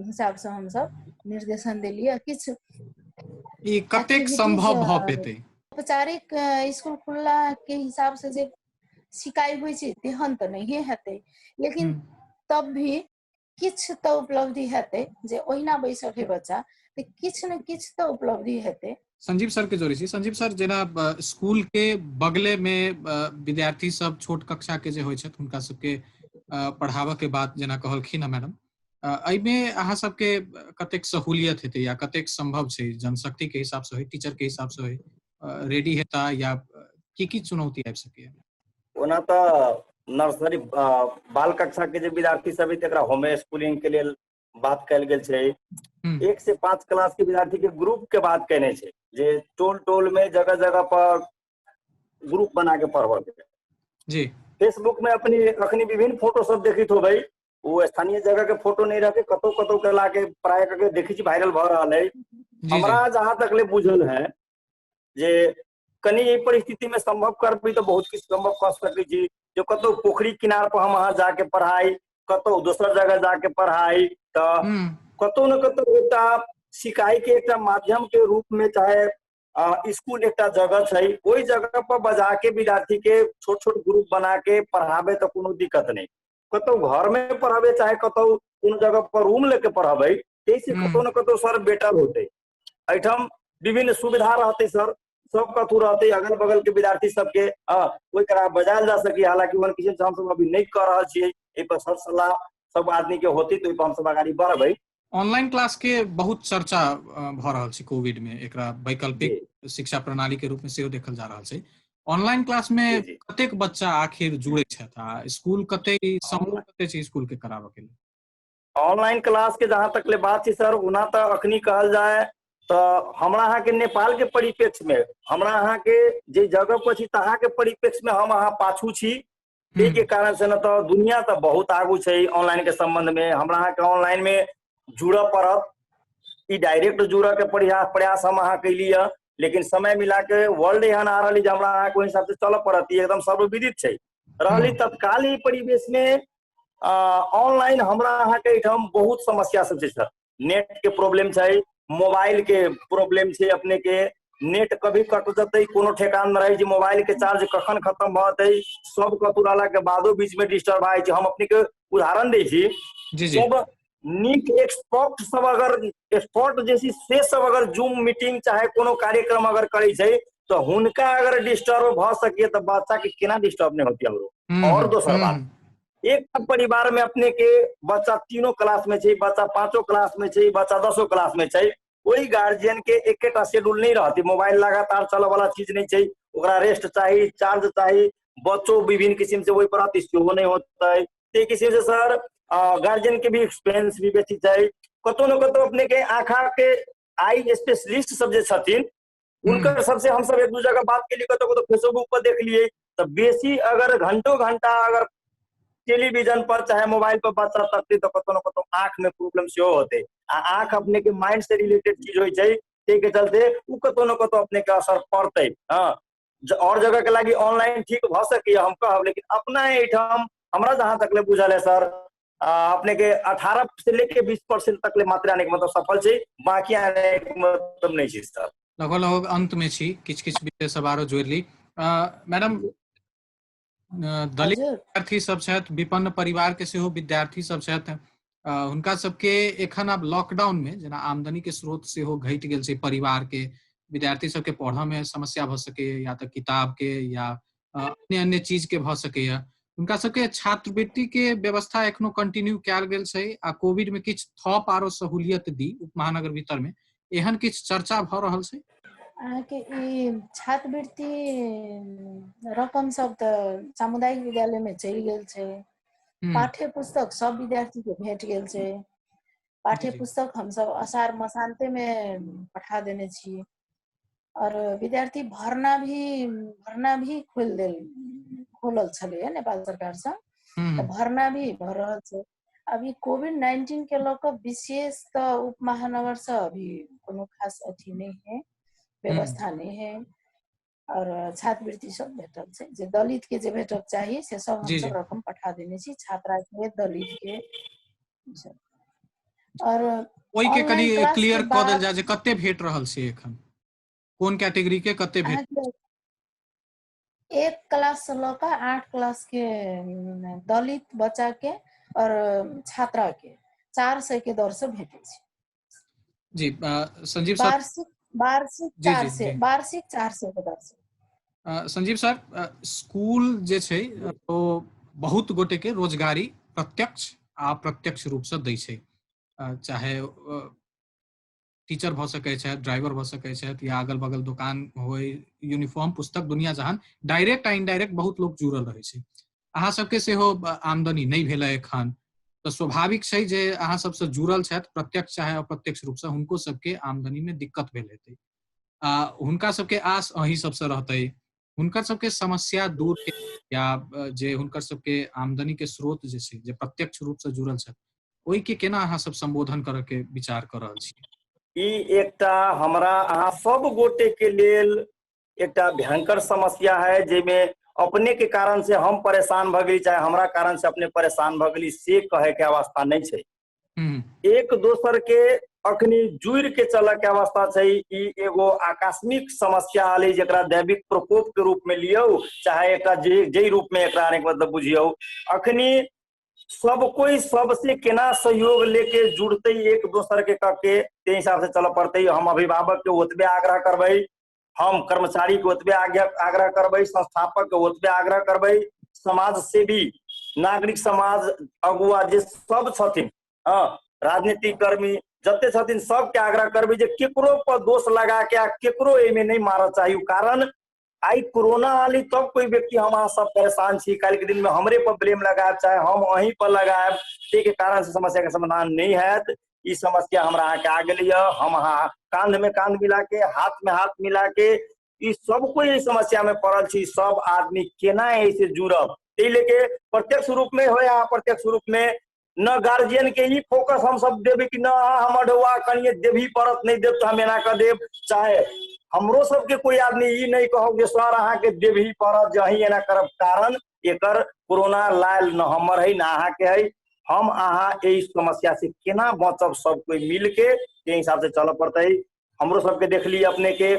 हिसाब से हमसब निर्देशन देलियै। किछु ई कतेक संभव भऽ पेतै? औपचारिक स्कूल खुलला के हिसाब से जे सिकाइ होइ छै तेहन तऽ नहिए हेतै, लेकिन तब भी किछु तऽ उपलब्धि हेतै जे ओहिना बैसल है बच्चा तऽ किछु ने किछु तऽ उपलब्धि हेतै। संजीव सर के जोड़ै छी। संजीव सर, जेना स्कूल के बगले में विद्यार्थी सब छोट कक्षा के जे होइ छथि हुनका सबके पढ़ाबऽ के बात जेना कहलखिन हँ मैडम, एहिमे अहाँ सबके कतेक सहूलियत हेतै या कतेक संभव छै? जनशक्ति के हिसाब से होइ, टीचर के हिसाब से होइ, रेडी हेता या की की चुनौती आबि सकैया? ओना तऽ नर्सरी बाल कक्षा के जे विद्यार्थी सब है तकरा होम स्कूलिंग के लेल बात कयल गेल छै। 1 से 5 क्लास के विद्यार्थी के ग्रुप के बात केने छै जे टोल टोल में जगह जगह पर ग्रुप बना के पढ़बऽ के। जी। फेसबुक में अपनी अखनी विभिन्न फोटो सब देखित होबै, वो स्थानीय जगह के फोटो नहीं रह के कतौ कतौ के ला के प्राय करके देखै छी वायरल भऽ रहल है। हमरा जहां तक ले बुझल है जे कनि एहि परिस्थिति में संभव करबै तऽ बहुत किछु संभव कऽ सकै छी। जो कतौ पोखरी किनार पर हम अहाँ जाके पढ़ाई, कतौ दोसर जगह जाके पढ़ाई, तऽ कतौ ने कतौ एकटा सिखाई के एकटा माध्यम के रूप में चाहे स्कूल एकटा जगह छै, ओहि जगह पर बजा के विद्यार्थी के छोट छोट ग्रुप बना के पढ़ाबे तऽ कोनो दिक्कत नहीं। कतौ घर में पढ़ाबे चाहे कतौ कोनो जगह पर रूम लेके पढ़ाबे, ताहिसँ कतौ ने कतौ सर बेटर होतै। एहिठाम विभिन्न सुविधा रहतै सर, सब कथू रहतै, अगल बगल के विद्यार्थी सबके ओहि बजायल जा सकी। हालांकि ओहन किछु हमसब अभी नहि कऽ रहल छियै, एहि पर सर सलाह सब आदमी के होतै तऽ ओहि पर हमसब अगाड़ी बढ़बै। ऑनलाइन क्लास के बहुत चर्चा भऽ रहल छै कोविड में, एकरा वैकल्पिक शिक्षा प्रणाली के रूप में सेहो देखल जा रहल छै। ऑनलाइन क्लास में कतेक बच्चा आखिर जुड़े छथि आ स्कूल कते समूह कते छै स्कूल के कराबऽ के लेल? ऑनलाइन क्लास के जहां तक ले बात छै सर, ओना तऽ अखनी कहल जाय तऽ हमरा अहाँके नेपाल के परिप्रेक्ष्य में, हमरा अहाँके जे जगह पर छी तहाँ के परिप्रेक्ष्य में हम अहाँ पाछू छी। ताहि के कारण से न तऽ दुनिया तऽ बहुत आगू छै ऑनलाइन के संबंध में। हमरा अहाँके ऑनलाइन में जुड़ऽ पड़त, ई डायरेक्ट जुड़ऽ के प्रयास हम अहाँ कैली है, लेकिन समय मिला के वर्ल्ड एहन आ रहल जे हमरा अहाँके ओहि हिसाब से चलऽ पड़त। ई एकदम सर्वविदित छै। रहली तत्काल ही परिवेश में ऑनलाइन हमरा अहाँके एहिठाम बहुत समस्या सब छै सर। नेट के प्रॉब्लम छै, मोबाइल के प्रॉब्लम छै, अपने के नेट कभी कट जतै कोनो ठेकान न रहै छै, मोबाइल के चार्ज कखन खत्म भऽ जेतै, सब कतौ रहला के बादो बीच में डिस्टर्ब आबै छै। हम अपने के उदाहरण दै छी, जी जी सब नीक एक्सपर्ट सब अगर एक्सपर्ट जे छै से सब अगर जूम मीटिंग चाहे कोनो कार्यक्रम अगर करै छै तऽ हुनका अगर डिस्टर्ब भऽ सकैए तऽ बच्चा के केना डिस्टर्ब नहि होती हमरो। और दोसर बात, एक परिवार में अपने के बच्चा तीनों क्लास में छै, बच्चा पांचों क्लास में छै, बच्चा दसो क्लास में छै, ओहि गार्जियन के एकेटा शेड्यूल नहीं रहती। मोबाइल लगातार चलऽ वाला चीज नहीं छै, ओकरा रेस्ट चाही, चार्ज चाही, बच्चो विभिन्न किस्म से ओहि पर अति सेहो नहीं होतै। ताहि किस्म से सर गार्जियन के भी एक्सपेंस भी बेसी छै। कतौ न कतौ अपने के आँखा के आई स्पेशलिस्ट सब जे छथिन हुनकर सबसे हमसब एक दू जगह बात केलियै, कतौ कतौ फेसबुक पर देखलियै, तऽ बेसी अगर घंटो घंटा अगर टेलीविजन पर चाहे मोबाइल पर बच्चा तकतै तऽ कतौ न कतौ आँख में प्रॉब्लम सेहो होतै। आ आँख अपने के माइंड से रिलेटेड चीज होइ छै, ताहि के चलते उ कतौ न कतौ अपने के असर पड़तै। हँ, और जगह के लागी ऑनलाइन ठीक भऽ सकैए हम कहब, लेकिन अपना एहिठाम हमरा जहाँ तक ले बुझल है सर, अपने के 18 से लेके 20% तक ले मात्र आने के मतलब सफल छै, बाकी आने के मतलब नहीं छै सर। लगभग लगभग अंत में छी, किछ किछ विषय सब आरो जोड़ि ली। मैडम, दलित विद्यार्थी सब छथि, विपन्न परिवार के सेहो विद्यार्थी सब छथि, हुनका सबके एखन आब लॉकडाउन में जेना आमदनी के स्रोत सेहो घटि गेल छै, परिवार के विद्यार्थी सबके पढ़ऽ में समस्या भऽ सकैए, या तऽ किताब के या अन्य अन्य चीज के भऽ सकैए। हुनका सबके छात्रवृत्ति के व्यवस्था एखनो कंटिन्यू कयल गेल छै आ कोविड में किछु थप आरो सहूलियत दी उपमहानगर भीतर में, एहन किछु चर्चा भऽ रहल छै? अहाँके ई छात्रवृत्ति रकम सब तऽ सामुदायिक विद्यालय में चलि गेल छै, पाठ्य पुस्तक सब विद्यार्थी के भेट गेल छै। पाठ्य पुस्तक हमसब असार मसान्ते में पठा देने छी और विद्यार्थी भरना भी खोल देल खोलल छलैया नेपाल सरकार से, तऽ भरना भी भर रहल छै। अभी कोविड-19 के लऽ कऽ विशेष तऽ उप महानगर से अभी कोनो खास अथी नहीं है, व्यवस्था नहीं है और छात्रवृत्ति सब भेटल छै। जे दलित के जे भेटक चाही से सब हमसब रकम पठा देने छी, छात्रा के, दलित के सब। और ओहि के कनि क्लियर कऽ देल जाय जे कते भेट रहल छै एखन, कोन कैटेगरी के कते भेट। एक क्लास से लऽ कऽ 8 क्लास के दलित बच्चा के और छात्रा के 400 के दर से भेटै छै। जी, संजीव सर, वार्षिक 400, वार्षिक 400 के दर से। संजीव सर, स्कूल जे छै ओ बहुत गोटे के रोजगारी प्रत्यक्ष आ अप्रत्यक्ष रूप से दै छै, चाहे टीचर भऽ सकै छथि, ड्राइवर भऽ सकै छथि, या अगल बगल दोकान होय, यूनिफॉर्म, पुस्तक, दुनिया जहान डायरेक्ट आ इनडायरेक्ट बहुत लोक जुड़ल रहै छै। अहाँ सबके सेहो आमदनी नहि भेल एखन, तऽ स्वाभाविक छै जे अहाँ सबसँ जुड़ल छथि प्रत्यक्ष चाहे अप्रत्यक्ष रूपसँ, हुनको सबके आमदनी में दिक्कत भेल हेतै। हुनका सबके आस अहीं सबसँ रहतै, हुनकर सबके समस्या दूर के या जे हुनकर सबके आमदनी के स्रोत जे छै, जे प्रत्यक्ष रूपसँ जुड़ल छथि, ओहि के केना अहाँ सब संबोधन करऽ के विचार कऽ रहल छी? ई एकटा हमरा अहाँ सब गोटे के लेल एकटा भयंकर समस्या है, जाहिमे अपने के कारण से हम परेशान भऽ गेली, चाहे हमरा कारण से अपने परेशान भऽ गेली, से कहे के अवस्था नहीं छै। एक दोसर के अखनी जुड़ के चलऽ के अवस्था छै। ई एगो आकस्मिक समस्या आलै जकरा दैविक प्रकोप के रूप में लियौ, चाहे एकरा जे रूप में एकरा आने के मतलब बुझियौ। अखनी सब कोई सबसे केना सहयोग लेके जुड़ते एक दोसर के कह के ते हिसाब से चलऽ पड़तै। हम अभिभावक के ओतबे आग्रह करबै, हम कर्मचारी के ओतबे आग्रह करबै, संस्थापक के ओतबे आग्रह करबै, समाज सेवी, नागरिक समाज अगुआ जे सब छथिन, हँ, राजनीतिक कर्मी जते छथिन, सबके आग्रह करबै जे केकरो पर दोष लगा के आ केकरो एहिमे नहि मारऽ चाही। कारण आइ कोरोना आली तब कोई व्यक्ति हम अहाँ सब परेशान छी, काल्हि के दिन में हमरे पर ब्लेम लगायब चाहे हम अहीं पर लगायब, ताहि के कारण से समस्या के समाधान नहीं हैत। ई समस्या हमरा अहाँके आ गेलै यऽ। हम अहाँ कांध में कांध मिला के, हाथ में हाथ मिला के ई सब कोई एहि समस्या में पड़ल छी। सब आदमी केना एहि से जुड़ब, ताहि लेके प्रत्यक्ष रूप में हो या अप्रत्यक्ष रूप में न गार्जियन के ई फोकस हम सब देबै कि न अहाँ हमर ढौआ कनिए देबही पड़त, नहि देब तऽ हम एना कऽ देब। चाहे हमरो सबके कोई आदमी ई नहि कहब जे सर अहाँके देबही पड़त जे अहीं एना करब, कारण एकर कोरोना लायल न हमर है न अहाँके है। हम अहाँ एहि समस्या से केना बचब सब कोई मिल के ताहि हिसाब से चलऽ पड़तै। हमरो सबके देखली अपने के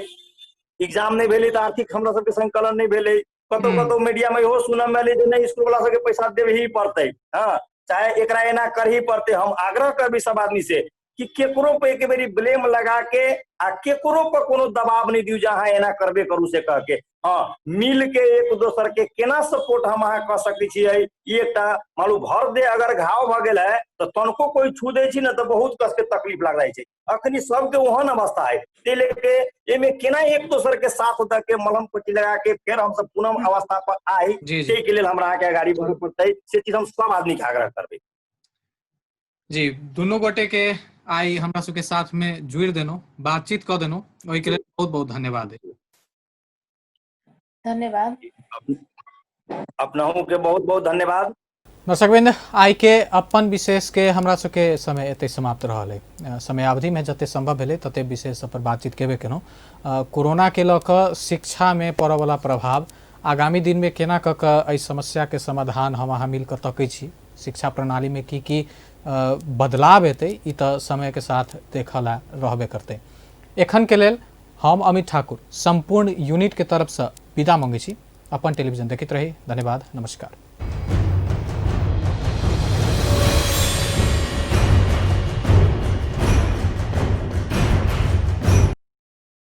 एग्जाम नहि भेलै तऽ आर्थिक हमरा सबके संकलन नहि भेलै। कतौ कतौ मीडिया में इहो सुनऽ मे एलै जे नहि स्कूल वाला सबके पैसा देबही पड़तै, हँ चाहे एकरा एना करही पड़तै। हम आग्रह करबै सब आदमी से कि केकरो पे एक बेरी ब्लेम लगा के आ केकरो पर कोनो दबाव नहीं दियौ जे अहाँ एना करबे करू से कह के, हाँ मिल के एक दोसर के केना सपोर्ट हम अहाँ कऽ सकै छियै। ई एकटा मानू भर दे अगर घाव भऽ गेल है तऽ तनको कोई छू दै छी ने तऽ बहुत कस के तकलीफ लाग जाइ छै। अखनी सबके ओहन अवस्था है, ताहि लेके एहिमे केना एक दोसर के साथ दऽ के मलहम पट्टी लगा के फेर हमसब पुनः अवस्था पर आई, ताहि के लेल हमरा अहाँके अगाड़ी बढ़ऽ पड़तै। से चीज हम सब आदमी के आग्रह करबै। जी, दुनू गोटे के आइ हमरा सबके साथ में जुड़ि देलहुँ, बातचीत कऽ देलहुँ, ओहिके लेल बहुत बहुत धन्यवाद। धन्यवाद। अपनहु के बहुत बहुत धन्यवाद। दर्शकवृंद, आइ के अपन विशेष के हमरा सबके समय एते समाप्त रहल है। समयावधि में जते संभव भेलै तते विशेष सब पर बातचीत केबे केलहुँ। कोरोना के लऽ कऽ शिक्षा में पड़ऽवला प्रभाव, आगामी दिन में केना कऽ कऽ एहि समस्या के समाधान हम अहाँ मिल कऽ तकै छी, शिक्षा प्रणाली में की की बदलाव एतै, ई तऽ समय के साथ देखऽ ला रहबे करतै। एखन के लेल हम अमित ठाकुर संपूर्ण यूनिट के तरफ से विदा मंगै छी। अपन टेलीविजन देखैत रही। धन्यवाद, नमस्कार।